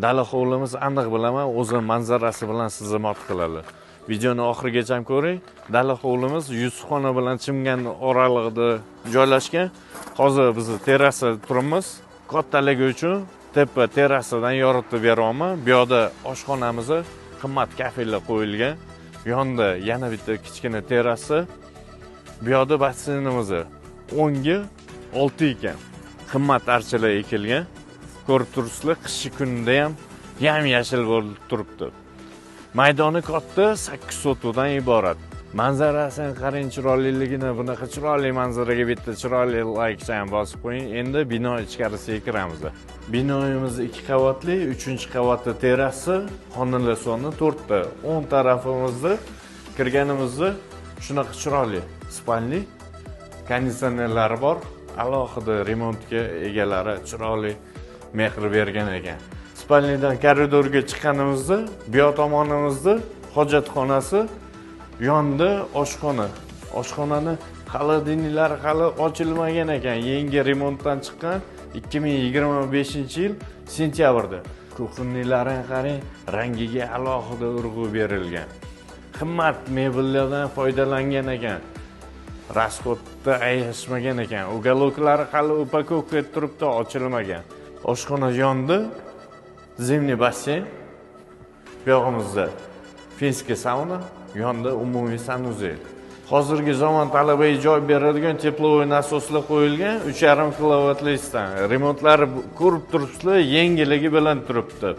Dala hovlimiz aniq bilaman, o'zi manzarasi bilan sizni mot qiladi. Videoni oxirigacha ko'ring. Dala hovlimiz Yusufxona bilan Chimgan oralig'ida joylashgan. Hozir biz terrasada turibmiz. Kattaligi uchun tepa terrasadan yoritib beryapman. Bu yoqda oshxonamiz qimmat kafelar qo'yilgan. Yonida yana bitta kichkina terrasa. Bu yoqda basseynimiz 10ga 6 ekan. Qimmat archalar ekilgan. Ko'rib turibsizlar, qishki kunda ham yam-yashil bo'lib turibdi. Maydoni katta, 8 sotuvdan iborat. Manzarasini qarang, chiroyliligini, bunaqa chiroyli manzaraga bitta chiroyli like ham bosib qo'ying. Endi bino ichkarisiga kiramiz. Binoimiz 2 qavatli, 3-qavatda terrasi, xonalar soni 4 ta. O'ng tarafimizda kirganimizda shunaqa chiroyli spalni, konditsionerlari bor. Alohida remontga egalari chiroyli mehr bergan ekan. Spalnidan koridorga chiqqanimizda bu yoq tomonimizda hojatxonasi, yonida oshxona. Oshxonani xolodilniklari hali ochilmagan ekan. Yangi remontdan chiqqan 2025-yil sentyabrda. Kuxonniklarini qarang, rangiga alohida urg'u berilgan. Qimmat mebellardan foydalangan ekan. Rasxodda ayashmagan ekan. Ugoloklari hali upakovka turibdi, ochilmagan. Oshxona yonida zimniy basseyn, bu yog'imizda finskiy sauna, yonida umumiy sanuzel. Hozirgi zamon talabiga javob beradigan teplovoy nasoslar qo'yilgan, 3,5 kilovatli stan. Remontlari ko'rib turibsizlar, yengilligi bilan turibdi.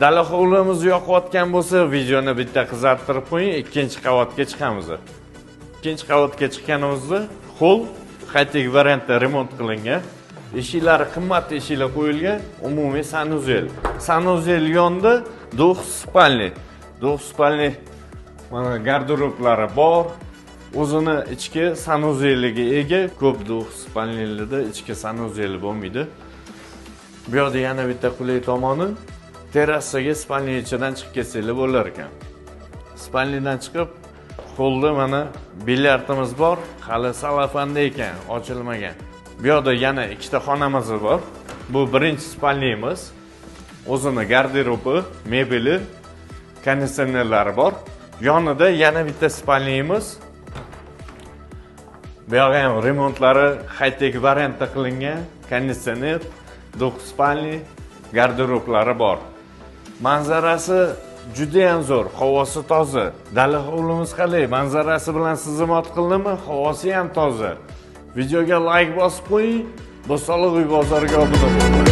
Dala hovlimiz yoqayotgan bo'lsa, videoni bitta qizartirib qo'ying, ikkinchi qavatga chiqamiz. Ikkinchi qavatga chiqqanimizda hol high-tech variantda remont qilingan. Eshiklari qimmat eshiklar qo'yilgan, umumiy sanuzel. Sanuzel yonida двухспальный. Двухспальный mana garderoblari bor. O'zini ichki sanuzeliga ega. Ko'p двухспальный larda ichki sanuzeli bo'lmaydi. Bu yoqda yana bitta qulay tomoni, terrasaga spalniy ichidan chiqib ketsanglar bo'lar ekan. Spalnidan chiqib holda mana bilyardimiz bor, hali salafanda ekan, ochilmagan. Bu yoqda yana ikkita xonamiz bor. Bu birinchi spalniyimiz. O'zini garderobi, mebeli, konditsionerlari bor. Yonida yana bitta spalniyimiz. Bu yoqda ham remontlari high-tech variantda qilingan, konditsioner, двухспальный, garderoblari bor. Manzarasi juda ham zo'r, havosi toza. Dala hovlimiz qalay? Manzarasi bilan sizni mot qildimi? Havosi ham toza. Videoga like bosib qo'ying. Bo'stonliq uy bozoriga obuna bo'ling.